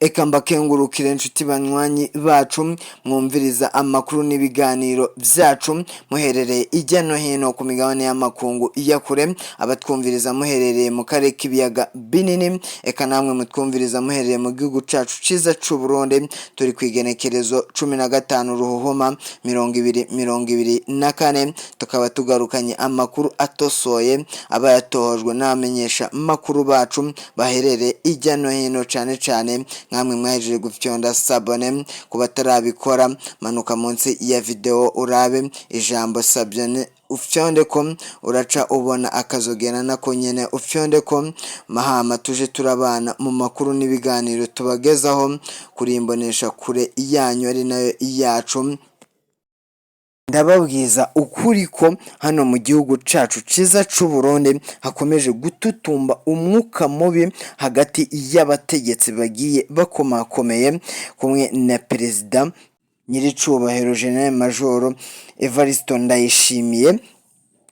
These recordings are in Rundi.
Eka mbakengurukire nshuti banywanyi bacu mwumviriza amakuru n'ibiganiro vyacu muherereye ijya no hino ku migabane y'amakungu ya kure, abatwumviriza muherereye mu karere k'ibiyaga binini, eka namwe mutwumviriza muherereye mu gihugu cacu ciza c'u Burundi. Turi kw'igenekerezo 15 Ruhuhuma 2024, tukaba tugarukanye amakuru atosoye aba yatohojwe n'abamenyesha makuru bacu baherereye ijya no hino, cane cane nkamwe mwahejeje gufyonda s'abonner. Ku batarabikora, manuka munsi ya video urabe ijambo "s'abonner", ufyonde ko, uraca ubona akazogera nako nyene ufyonde ko, mahama tuje turabana mu makuru n'ibiganiro tubagezaho kuri imbonesha kure yanyu ari nayo yacu. Ndababwiza ukuri ko hano mu gihugu cacu ciza c'u Burundi hakomeje gututumba umwuka mubi hagati y'abategetsi bagiye bakomakomeye, kumwe na perezida nyiricubahiro General Major Evariste Ndayishimiye.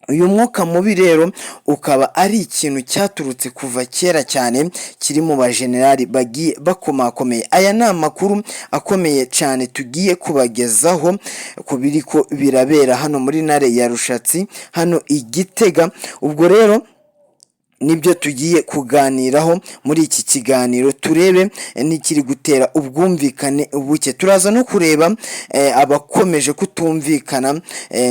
Uyu mwuka mubi rero ukaba ari ikintu cyaturutse kuva kera cyane, kiri mu bajenerali bagiye bakomakomeye. Aya ni amakuru akomeye cyane tugiye kubagezaho ku biriko birabera hano muri ntare ya Rushatsi, hano i Gitega. Ubwo rero nibyo tugiye kuganiraho muri iki kiganiro, turebe n'ikiri gutera ubwumvikane buke. Turaza no kureba abakomeje kutumvikana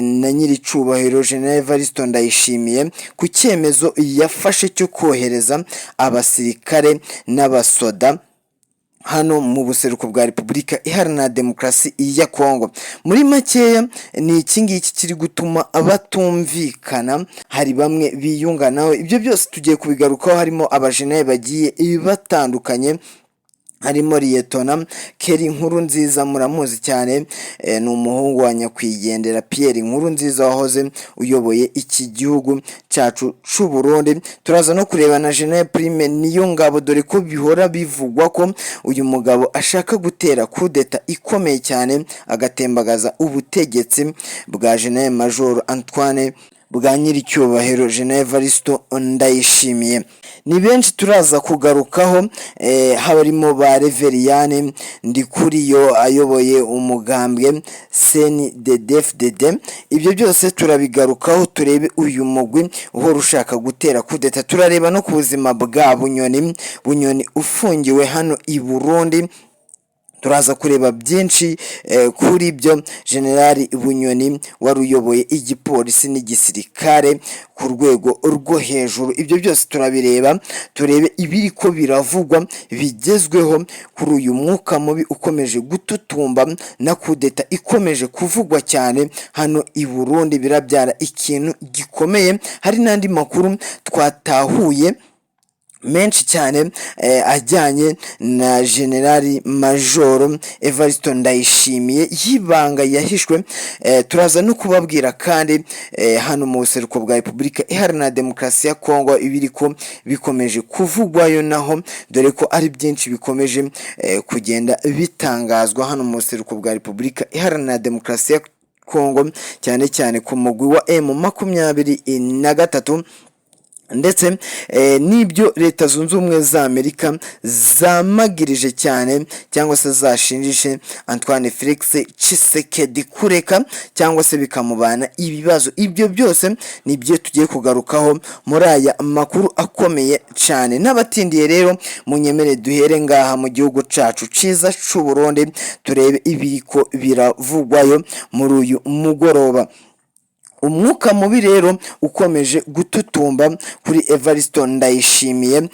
na nyiricubahiro General Evariste Ndayishimiye ku cyemezo yafashe cyo kohereza abasirikare n'abasoda hano mu buseruko bwa Repubulika Iharanira Demokarasi ya Kongo. Muri makeya, ni iki ngiki kiri gutuma batumvikana, hari bamwe biyunganaho. Ibyo byose tugiye kubigarukaho, harimo abajenali bagiye batandukanye, harimo Liyetona Keri Nkuru Nziza, muramuzi cyane, ni umuhungu wa nyakwigendera Pierre Nkuru Nziza wahoze uyoboye iki gihugu cyacu c'u Burundi. Turaza no kureba na General Prime Niyongabo, dore ko bihora bivugwa ko uyu mugabo ashaka gutera kudeta ikomeye cyane, agatembagaza ubutegetsi bwa General Major Antoine, bwa nyiricyubahiro General Evariste Ndayishimiye. Ni benshi turaza kugarukaho, harimo ba Reveriyani Ndikuriyo ayoboye umugambwe CNDD-FDD. Ibyo byose turabigarukaho, turebe uyu mugwi uhora ushaka gutera kudeta. Turareba no ku buzima bwa Bunyoni, Bunyoni ufungiwe hano i Burundi. Turaza kureba byinshi kuri byo. Generali Bunyoni wari uyoboye igipolisi n'igisirikare ku rwego rwo hejuru, ibyo byose turabireba, turebe ibiri ko biravugwa bigezweho kuri uyu mwuka mubi ukomeje gututumba na kudeta ikomeje kuvugwa cyane hano i Burundi, birabyara ikintu gikomeye. Hari n'andi makuru twatahuye menshi cyane ajyanye na Generali Majoro Evariste Ndayishimiye y'ibanga yahishwe. Turaza no kubabwira kandi hano mu buseruko bwa Repubulika Iharanira Demokarasi ya Kongo ibiri ko bikomeje kuvugwayo naho, dore ko ari byinshi bikomeje kugenda bitangazwa hano mu buseruko bwa Repubulika Iharanira Demokarasi ya Kongo, cyane cyane ku mugwi wa M23, ndetse n'ibyo Leta Zunze Ubumwe za Amerika zamagirije cyane cyangwa se zashinjije Antoine Felix Tshisekedi kureka cyangwa se bikamubana ibibazo. Ibyo byose nibyo tugiye kugarukaho muri aya makuru akomeye cyane. N'abatindiye rero, munyemere duhere ngaha mu gihugu cacu ciza c'u Burundi, turebe ibiriko biravugwayo muri uyu mugoroba. Umwuka mubi rero ukomeje gututumba kuri Evariste Ndayishimiye,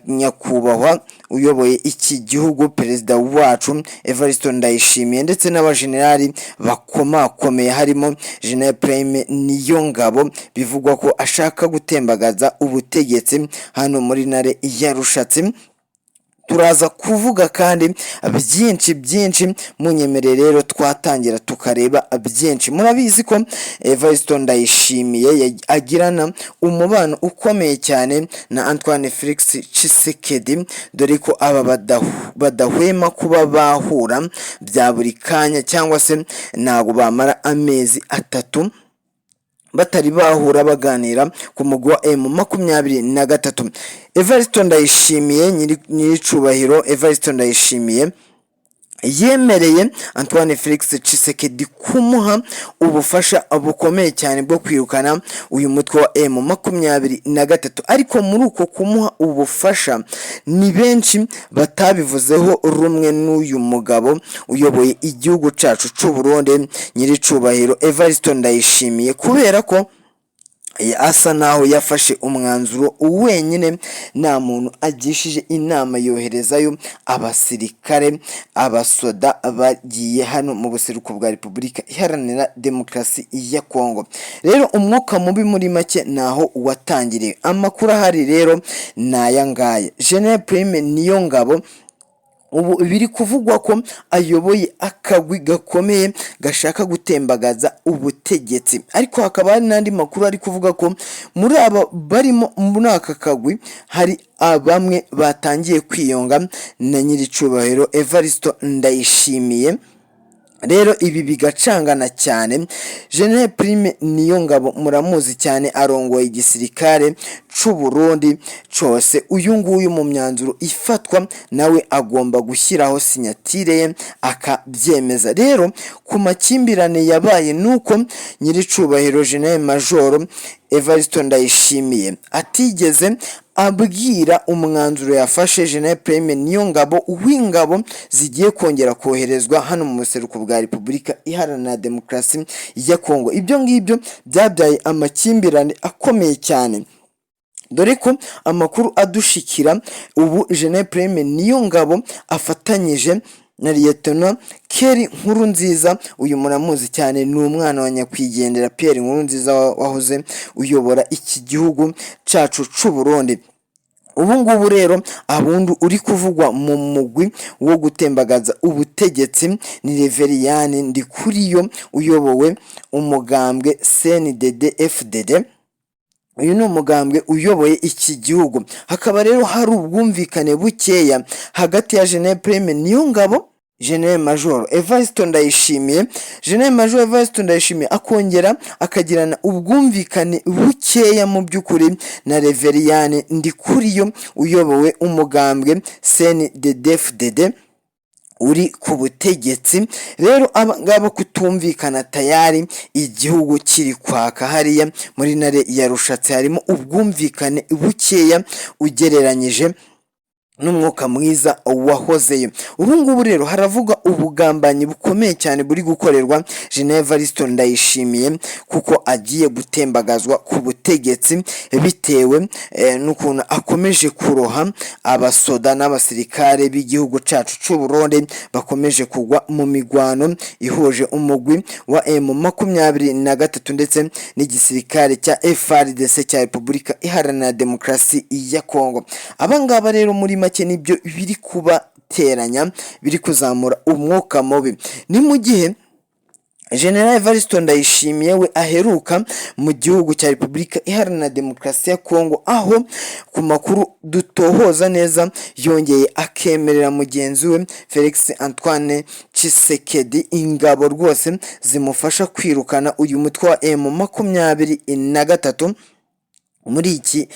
nyakubahwa uyoboye iki gihugu, perezida wacu Evariste Ndayishimiye, ndetse n'abajenerali bakomakomeye, harimo General Prime Niyongabo, bivugwa ko ashaka gutembagaza ubutegetsi hano muri ntare ya Rushatsi. Turaza kuvuga kandi byinshi byinshi. Munyemerere rero twatangira tukareba byinshi. Murabizi ko Evariste Ndayishimiye agirana umubano ukomeye cyane na Antoine Felix Tshisekedi, dore ko aba badahwema kuba bahura bya buri kanya, cyangwa se ntabwo bamara amezi 3 Batari bahura baganira ku mugwi wa M23. Evariste Ndayishimiye, nyiricubahiro Evariste Ndayishimiye, yemereye Antoine Felix Tshisekedi kumuha ubufasha bukomeye cyane bwo kwirukana uyu mutwe wa M23. Ariko muri uko kumuha ubufasha, ni benshi batabivuzeho rumwe n'uyu mugabo uyoboye igihugu cacu c'u Burundi, nyiricubahiro Evariste Ndayishimiye, kubera ko asa naho yafashe umwanzuro wenyine, nta muntu agishije inama, yoherezayo abasirikare, abasoda bagiye hano mu buseruko bwa Repubulika Iharanira Demokarasi ya Kongo. Rero umwuka mubi muri make naho watangiriye. Amakuru ahari rero ni aya ngaya: General Prime Niyongabo ubu biri kuvugwa ko ayoboye akagwi gakomeye gashaka gutembagaza ubutegetsi, ariko hakaba hari n'andi makuru ari kuvuga ko muri aba barimo muri aka kagwi hari bamwe batangiye kwiyunga na nyiricubahiro Evaristo Ndayishimiye. Rero ibi bigacangana cyane. General Prime Niyongabo muramuzi cyane, arongoye igisirikare c'u Burundi cose. Uyu nguyu mu myanzuro ifatwa nawe agomba gushyiraho signature ye akabyemeza. Rero ku makimbirane yabaye nuko nyiricubahiro General Major Evariste Ndayishimiye atigeze abwira umwanzuro yafashe General Prime Niyongabo w'ingabo zigiye kongera koherezwa hano mu buseruko bwa Repubulika Iharanira Demokarasi ya Kongo. Ibyo ngibyo byabyaye amakimbirane akomeye cyane, dore ko amakuru adushikira ubu General Prime Niyongabo afatanyije na Lieutenant Kerry Nkurunziza. Uyu muramuzi cyane, ni umwana wa nyakwigendera Pierre Nkurunziza wahoze uyobora iki gihugu cacu c'u Burundi. Ubu ngubu rero abundi uri kuvugwa mu mugwi wo gutembagaza ubutegetsi ni Reveriyani Ndikuriyo uyobowe umugambwe CNDD FDD. Uyu ni umugambwe uyoboye iki gihugu. Hakaba rero hari ubwumvikane bukeya hagati ya General Prime Niyongabo, General Major Evariste Ndayishimiye. General Major Evariste Ndayishimiye akongera akagirana ubwumvikane bukeya mu by'ukuri na Reveriyani Ndikuriyo uyobowe umugambwe CNDD-FDD uri ku butegetsi. Rero aba ngaba kutumvikana, tayari igihugu kiri kwaka hariya muri ntare ya Rushatsi. Harimo ubwumvikane bukeya ugereranyije n'umwuka mwiza wahozeyo. Ubu ngubu rero haravuga ubugambanyi bukomeye cyane buri gukorerwa General Evariste Ndayishimiye, kuko agiye gutembagazwa ku butegetsi bitewe n'ukuntu akomeje kuroha abasoda n'abasirikare b'igihugu cacu c'u Burundi bakomeje kugwa mu migwano ihuje umugwi wa M23 ndetse n'igisirikare cya FARDC cya Repubulika Iharanira Demokarasi ya Kongo. Aba ngaba rero muri make nibyo biri kubateranya, biri kuzamura umwuka mubi. Ni mu gihe General Evariste Ndayishimiye we aheruka mu gihugu cya Repubulika Iharanira Demokarasi ya Kongo, aho ku makuru dutohoza neza yongeye akemerera mugenzi we Felix Antoine Tshisekedi ingabo rwose zimufasha kwirukana uyu mutwe wa M23 muri iki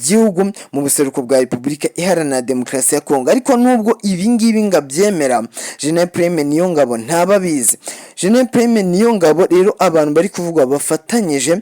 gihugu mu buseruko bwa Repubulika Iharanira Demokarasi ya Kongo. Ariko nubwo ibi ngibi ngo abyemera, General Prime Niyongabo ntaba abizi. General Prime Niyongabo rero abantu bari kuvuga bafatanyije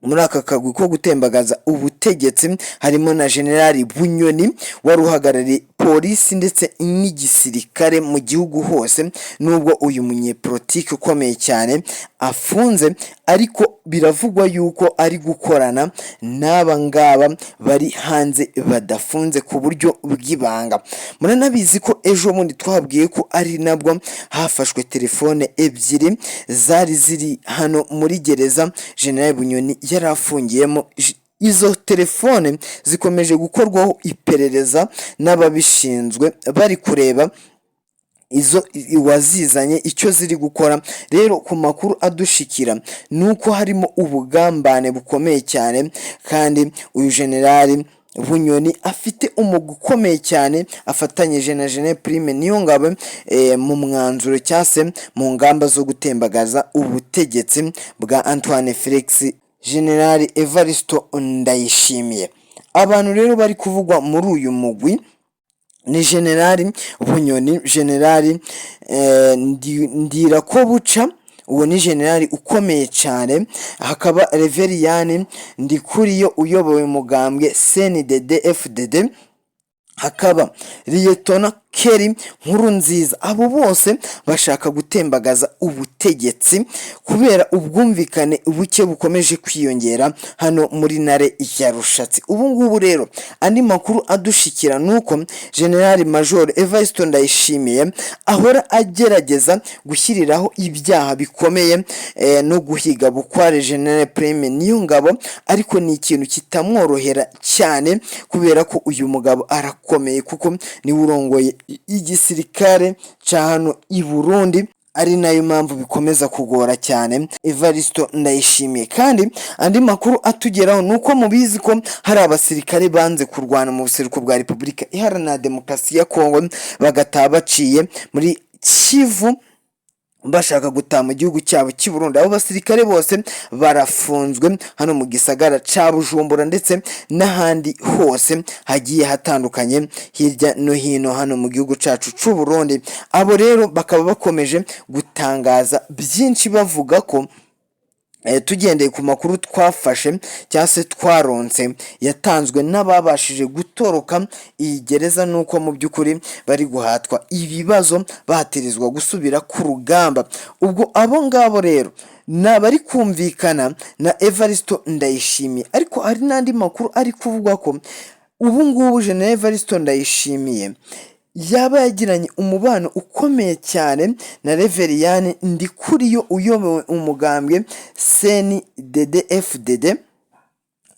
muri aka kagwi ko gutembagaza ubutegetsi harimo na General Bunyoni wari uhagarariye polisi ndetse n'igisirikare mu gihugu hose. Nubwo uyu munyepolitiki ukomeye cyane afunze, ariko biravugwa yuko ari gukorana n'aba ngaba bari hanze badafunze ku buryo bw'ibanga. Muranabizi ko ejo bundi twabwiye ko ari nabwo hafashwe telefone ebyiri zari ziri hano muri gereza General Bunyoni yari afungiyemo. Izo telefone zikomeje gukorwaho iperereza n'ababishinzwe, bari kureba izo wazizanye icyo ziri gukora. Rero ku makuru adushikira ni uko harimo ubugambane bukomeye cyane, kandi uyu generali Bunyoni afite umugwi ukomeye cyane afatanyije na General Prime Niyongabo mu mwanzuro cyangwa se mu ngamba zo gutembagaza ubutegetsi bwa Antoine Felix General Evaristo Ndayishimiye. Abantu rero bari kuvugwa muri uyu mugwi ni General Bunyoni, General Ndirakobuca, uwo ni generali ukomeye cyane, hakaba Reveriyani Ndikuriyo uyoboye umugambwe CNDD FDD, hakaba Liyetona Keri Nkurunziza. Abo bose bashaka gutembagaza ubutegetsi kubera ubwumvikane buke bukomeje kwiyongera hano muri Ntare ya Rushatsi. Ubu ngubu rero andi makuru adushikira ni uko General Major Evariste Ndayishimiye ahora agerageza gushyiriraho ibyaha bikomeye no guhiga bukware General Prime Niyongabo, ariko ni ikintu kitamworohera cyane kubera ko uyu mugabo arakomeye, kuko niwe urongoye igisirikare cya hano i Burundi, ari nayo mpamvu bikomeza kugora cyane Evaristo Ndayishimiye. Kandi andi makuru atugeraho ni uko mubizi ko hari abasirikare banze kurwana mu buseruko bwa Repubulika Iharanira Demokarasi ya Kongo, bagataha baciye muri Kivu bashaka gutaha mu gihugu cyabo cy'i Burundi. Abo basirikare bose barafunzwe hano mu gisagara ca Bujumbura ndetse n'ahandi hose hagiye hatandukanye hirya no hino hano mu gihugu cacu c'u Burundi. Abo rero bakaba bakomeje gutangaza byinshi bavuga ko tugendeye ku makuru twafashe cyangwa se twaronse yatanzwe n'ababashije gutoroka iyi gereza, nuko mu by'ukuri bari guhatwa ibibazo bahatirizwa gusubira ku rugamba. Ubwo abo ngabo rero ni abari kumvikana na Evaristo Ndayishimiye, ariko hari n'andi makuru ari kuvugwa ko ubu ngubu General Evaristo Ndayishimiye yaba yagiranye umubano ukomeye cyane na Reveriyani Ndikuriyo uyobowe umugambwe CNDD-FDD.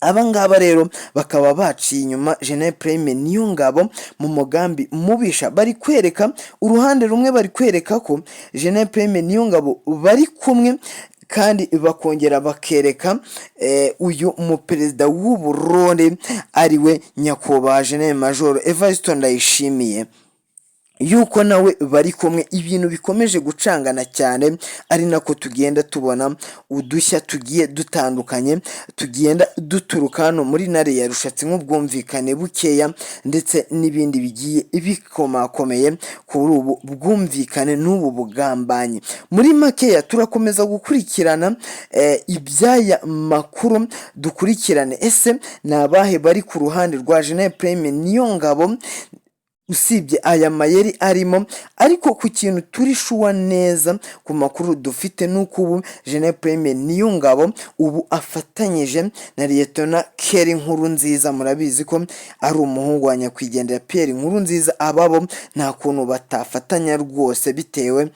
Aba ngaba rero bakaba baciye inyuma General Prime Niyongabo mu mugambi mubisha. Bari kwereka uruhande rumwe, bari kwereka ko General Prime Niyongabo bari kumwe, kandi bakongera bakereka uyu muperezida w'u Burundi ariwe nyakubahwa General Major Evariste Ndayishimiye yuko nawe bari kumwe. Ibintu bikomeje gucangana cyane, ari nako tugenda tubona udushya tugiye dutandukanye tugenda duturuka hano muri Ntare ya Rushatsi, nk'ubwumvikane bukeya ndetse n'ibindi bigiye bikomakomeye kuri ubu bwumvikane n'ubu bugambanyi. Muri makeya turakomeza gukurikirana iby'aya makuru, dukurikirane ese ni abahe bari ku ruhande rwa General Prime Niyongabo usibye aya mayeri arimo. Ariko ku kintu turi sure neza ku makuru dufite ni uko ubu General Prime Niyongabo ubu afatanyije na Liyetona Keri Nkurunziza. Murabizi ko ari umuhungu wa nyakwigendera Pierre Nkurunziza. Ababo nta kuntu batafatanya rwose, bitewe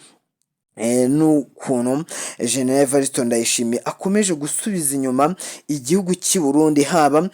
n'ukuntu General Evariste Ndayishimiye akomeje gusubiza inyuma igihugu cy'i Burundi, haba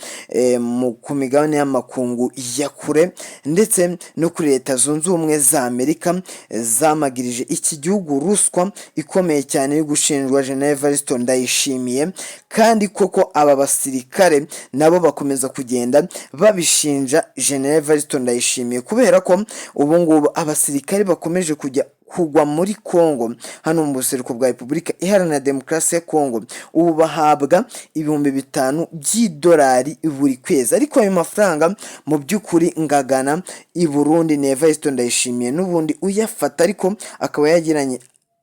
ku migabane y'amakungu ya kure ndetse no kuri Leta Zunze Ubumwe za Amerika, zamagirije iki gihugu ruswa ikomeye cyane yo gushinjwa General Evariste Ndayishimiye. Kandi koko aba basirikare nabo bakomeza kugenda babishinja General Evariste Ndayishimiye, kubera ko ubu ngubu abasirikare bakomeje kujya kugwa muri Congo, hano mu buseruko bwa Repubulika Iharanira Demokarasi ya Congo, ubu bahabwa 5000 by'idolari buri kwezi, ariko ayo mafaranga mu by'ukuri ngagana i Burundi ni Evariste Ndayishimiye n'ubundi uyafata, ariko akaba yagiranye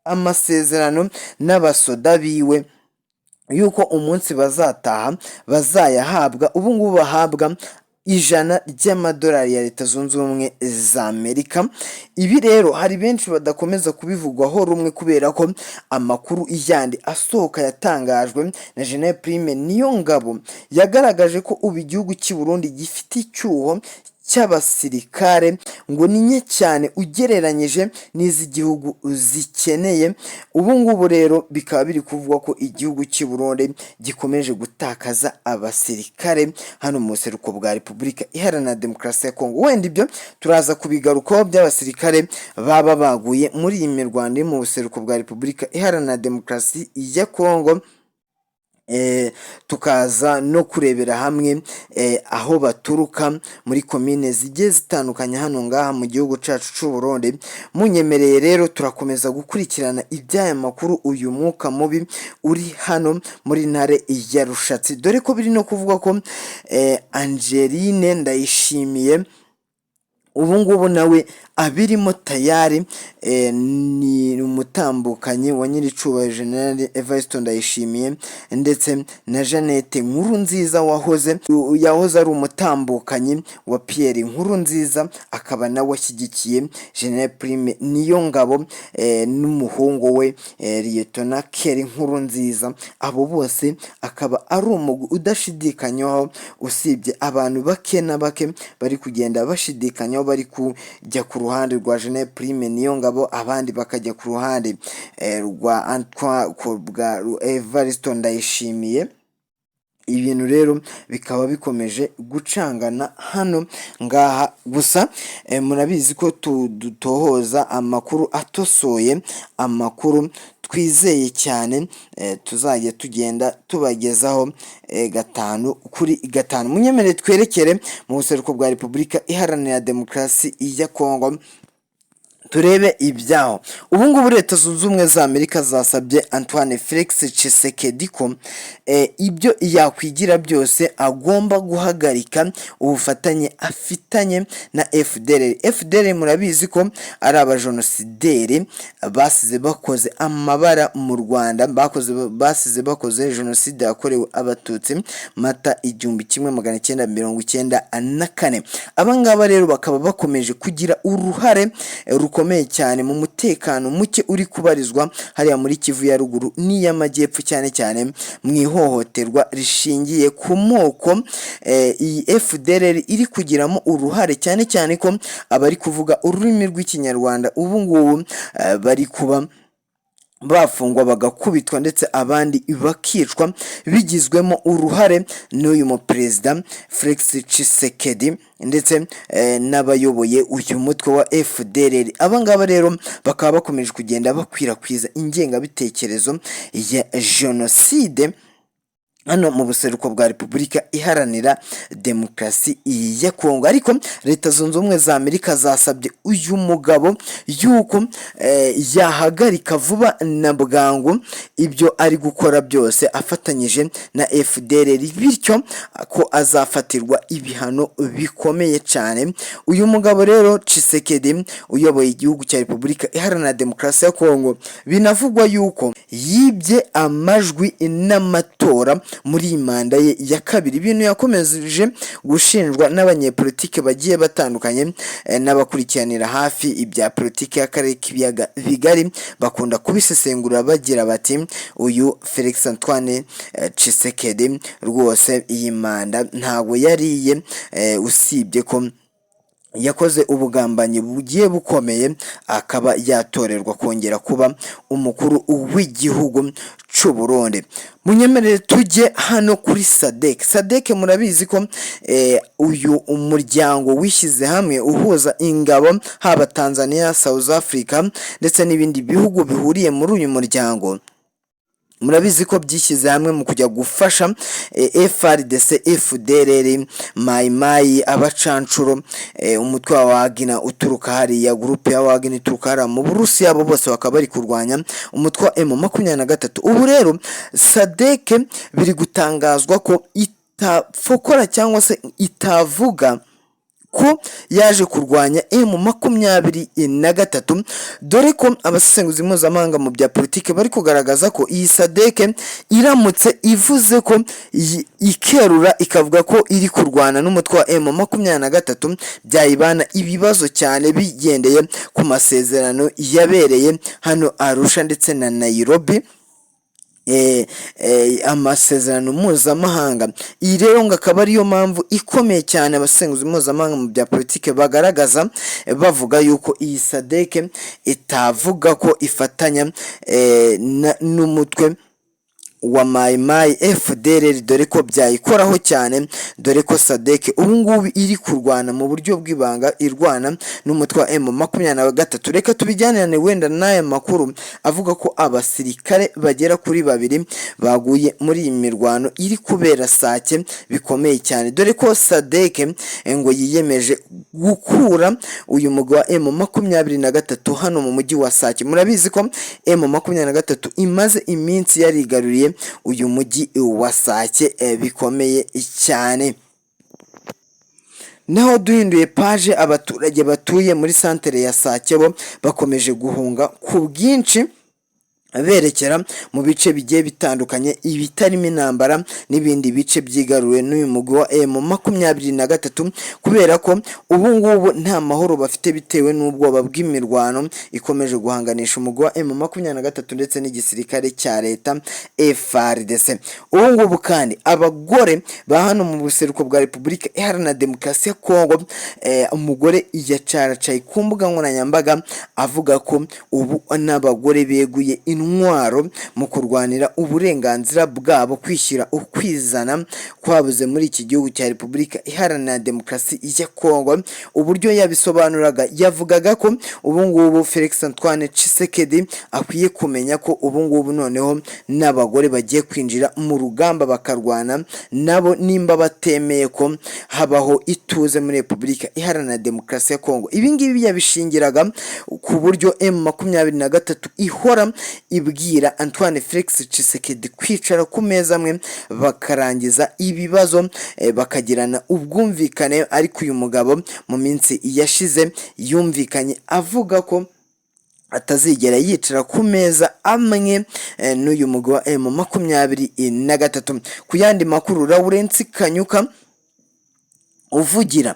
amasezerano n'abasoda biwe yuko umunsi bazataha bazayahabwa. Ubu ngubu bahabwa 100 ry'amadolari ya Leta Zunze Ubumwe za Amerika. Ibi rero hari benshi badakomeza kubivugwaho rumwe, kubera ko amakuru yandi asohoka yatangajwe na General Prime Niyongabo yagaragaje ko ubu igihugu cy'i Burundi gifite icyuho cy'abasirikare ngo ni nke cyane ugereranyije n'iz'igihugu zikeneye. Ubu ngubu rero bikaba biri kuvugwa ko igihugu cy'i Burundi gikomeje gutakaza abasirikare hano mu buseruko bwa Repubulika Iharanira Demokarasi ya Kongo. Wenda ibyo turaza kubigarukaho by'abasirikare baba baguye muri iyi mirwano iri mu buseruko bwa Repubulika Iharanira Demokarasi ya Kongo. Tukaza no kurebera hamwe aho baturuka muri komine zigiye zitandukanye hano ngaha mu gihugu cacu c'u Burundi. Munyemereye rero turakomeza gukurikirana iby'aya makuru, uyu mwuka mubi uri hano muri ntare ya Rushatsi, dore ko biri no kuvuga ko Angeline Ndayishimiye ubu ngubu nawe abirimo tayari. Ni umutambukanyi wa nyiricubahiro General Evariste Ndayishimiye, ndetse na Jeannette Nkurunziza wahoze ari umutambukanyi wa Pierre Nkurunziza, akaba nawe ashyigikiye General Prime Niyongabo n'umuhungu we Lieutenant Kelly Nkurunziza. Abo bose akaba ari umugwi udashidikanywaho, usibye abantu bake na bake bari kugenda bashidikanyaho, bari kujya ku ruhande rwa General Prime Niyongabo, abandi bakajya ku ruhande rwa Antoine rwa Evariste Ndayishimiye. Ibintu rero bikaba bikomeje gucangana hano ngaha. Gusa murabizi ko dutohoza amakuru atosoye, amakuru twizeye cyane, tuzajya tugenda tubagezaho gatanu kuri gatanu. Munyemerere twerekere mu buseruko bwa Repubulika Iharanira Demokarasi ya Kongo, turebe ibyaho. Ubu ngubu Leta Zunze Ubumwe za Amerika zasabye Antoine Felix Tshisekedi ko ibyo yakwigira byose agomba guhagarika ubufatanye afitanye na FDLR. FDLR murabizi ko ari abajenosideri basize bakoze amabara mu Rwanda, basize bakoze jenoside yakorewe Abatutsi Mata 1994. Aba ngaba rero bakaba bakomeje kugira uruhare rukomeye cyane mu mutekano muke uri kubarizwa hariya muri Kivu ya Ruguru n'iy'Amajyepfo, cyane cyane mu ihohoterwa rishingiye ku moko. Iyi FDLR iri kugiramo uruhare cyane cyane ko abari kuvuga ururimi rw'Ikinyarwanda ubu ngubu bari kuba bafungwa, bagakubitwa, ndetse abandi bakicwa, bigizwemo uruhare n'uyu muperezida Felix Tshisekedi ndetse n'abayoboye uyu mutwe wa FDLR. Aba ngaba rero bakaba bakomeje kugenda bakwirakwiza ingengabitekerezo ya jenoside hano mu buseruko bwa Repubulika Iharanira Demokarasi ya Kongo. Ariko Leta Zunze Ubumwe za Amerika zasabye uyu mugabo yuko yahagarika vuba na bwangu ibyo ari gukora byose afatanyije na FDLR, bityo ko azafatirwa ibihano bikomeye cyane. Uyu mugabo rero Tshisekedi uyoboye igihugu cya Repubulika Iharanira Demokarasi ya Kongo, binavugwa yuko yibye amajwi n'amatora muri iyi manda ye ya kabiri, ibintu yakomeje gushinjwa n'abanyepolitike bagiye batandukanye n'abakurikiranira hafi ibya politiki y'akarere k'Ibiyaga Bigari. Bakunda kubisesengura bagira bati: "Uyu Felix Antoine Tshisekedi rwose iyi manda ntabwo yariye, usibye ko yakoze ubugambanyi bugiye bukomeye akaba yatorerwa kongera kuba umukuru w'igihugu cy'u Burundi." Munyemerere tujye hano kuri SADC. SADC murabizi ko uyu umuryango wishyize hamwe uhuza ingabo, haba Tanzania, South Africa ndetse n'ibindi bihugu bihuriye muri uyu muryango. Murabizi ko byishyize hamwe mu kujya gufasha FARDC, FDLR, Mai Mai, abacancuro, umutwe wa Wagner uturuka hariya, groupe ya Wagner ituruka hariya mu Burusiya. Abo bose bakaba bari kurwanya umutwe wa M23. Ubu rero SADC biri gutangazwa ko itafokora cyangwa se itavuga ko yaje kurwanya M23, dore ko abasesenguzi mpuzamahanga mu bya politiki bari kugaragaza ko iyi SADC iramutse ivuze ko ikerura ikavuga ko iri kurwana n'umutwe wa M23, byayibana ibibazo cyane, bigendeye ku masezerano yabereye hano Arusha ndetse na Nairobi, amasezerano mpuzamahanga. Iyi rero ngo akaba ariyo mpamvu ikomeye cyane abasesenguzi mpuzamahanga mu bya politiki bagaragaza, bavuga yuko iyi SADC itavuga ko ifatanya n'umutwe wa Mai Mai FDLR, dore ko byayikoraho cyane, dore ko SADC ubu ngubu iri kurwana mu buryo bw'ibanga, irwana n'umutwe wa M23. Reka tubijyanirane wenda n'aya makuru avuga ko abasirikare bagera kuri babiri baguye muri iyi mirwano iri kubera Sake bikomeye cyane, dore ko SADC ngo yiyemeje gukura uyu mugwi wa M23 hano mu mujyi wa Sake. Murabizi ko M23 imaze iminsi yarigaruriye uyu mujyi wa Sake bikomeye cyane. Naho duhinduye page, abaturage batuye muri santere ya Sake bo bakomeje guhunga ku bwinshi berekera mu bice bigiye bitandukanye, ibitarimo intambara n'ibindi bice byigaruriwe n'uyu mugwi wa M23, kubera ko ubu ngubu nta mahoro bafite bitewe n'ubwoba bw'imirwano ikomeje guhanganisha umugwi wa M23 ndetse n'igisirikare cya leta FARDC. Ubu ngubu kandi abagore ba hano mu buseruko bwa Repubulika Iharanira Demokarasi ya Kongo, umugore yacaracaye ku mbuga nkoranyambaga avuga ko ubu n'abagore beguye intwaro mu kurwanira uburenganzira bwabo, kwishyira ukwizana kwabuze muri iki gihugu cya Repubulika Iharanira Demokarasi ya Kongo. Uburyo yabisobanuraga, yavugaga ko ubu ngubu Felix Antoine Tshisekedi akwiye kumenya ko ubu ngubu noneho n'abagore bagiye kwinjira mu rugamba bakarwana nabo, nimba batemeye ko habaho ituze muri Repubulika Iharanira Demokarasi ya Kongo. Ibi ngibi yabishingiraga ku buryo M23 ihora ibwira Antoine Felix Tshisekedi kwicara ku meza amwe bakarangiza ibibazo, bakagirana ubwumvikane, ariko uyu mugabo mu minsi yashize yumvikanye avuga ko atazigera yicara ku meza amwe n'uyu mugwi wa M23. Ku yandi makuru, Lawrence Kanyuka uvugira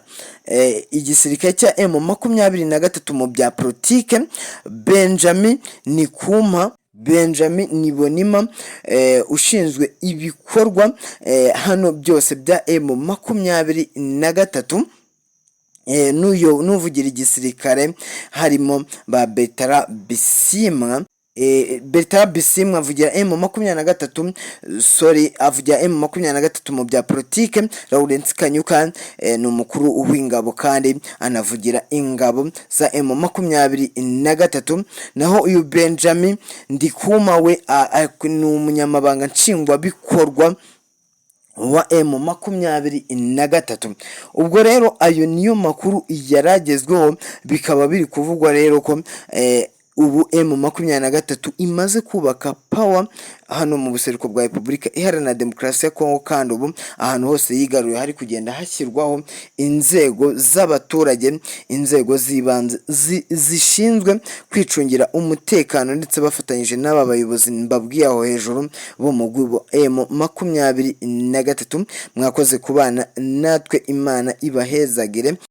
igisirikare cya M23 mu bya politike, Benjamin Nikumpa, Benjamin Nibonima ushinzwe ibikorwa hano byose bya M23, n'uyu n'uvugira igisirikare harimo ba Bertrand Bisimwa. Bertrand Bisimwa avugira M23, sorry, avugira M23 mu bya politike. Lawrence Kanyuka ni umukuru w'ingabo kandi anavugira ingabo za M23. Naho uyu Benjamin Ndikuma we ni umunyamabanga nshingwabikorwa wa M23. Ubwo rero ayo niyo makuru yaragezweho, bikaba biri kuvugwa rero ko ubu M23 imaze kubaka power hano mu buseruko bwa Repubulika Iharanira Demokarasi ya Kongo, kandi ubu ahantu hose yigaruye hari kugenda hashyirwaho inzego z'abaturage, inzego z'ibanze zishinzwe kwicungira umutekano, ndetse bafatanyije n'aba bayobozi mbabwiye aho hejuru bo mu mugwi wa M23. Mwakoze kubana natwe, Imana ibahezagire.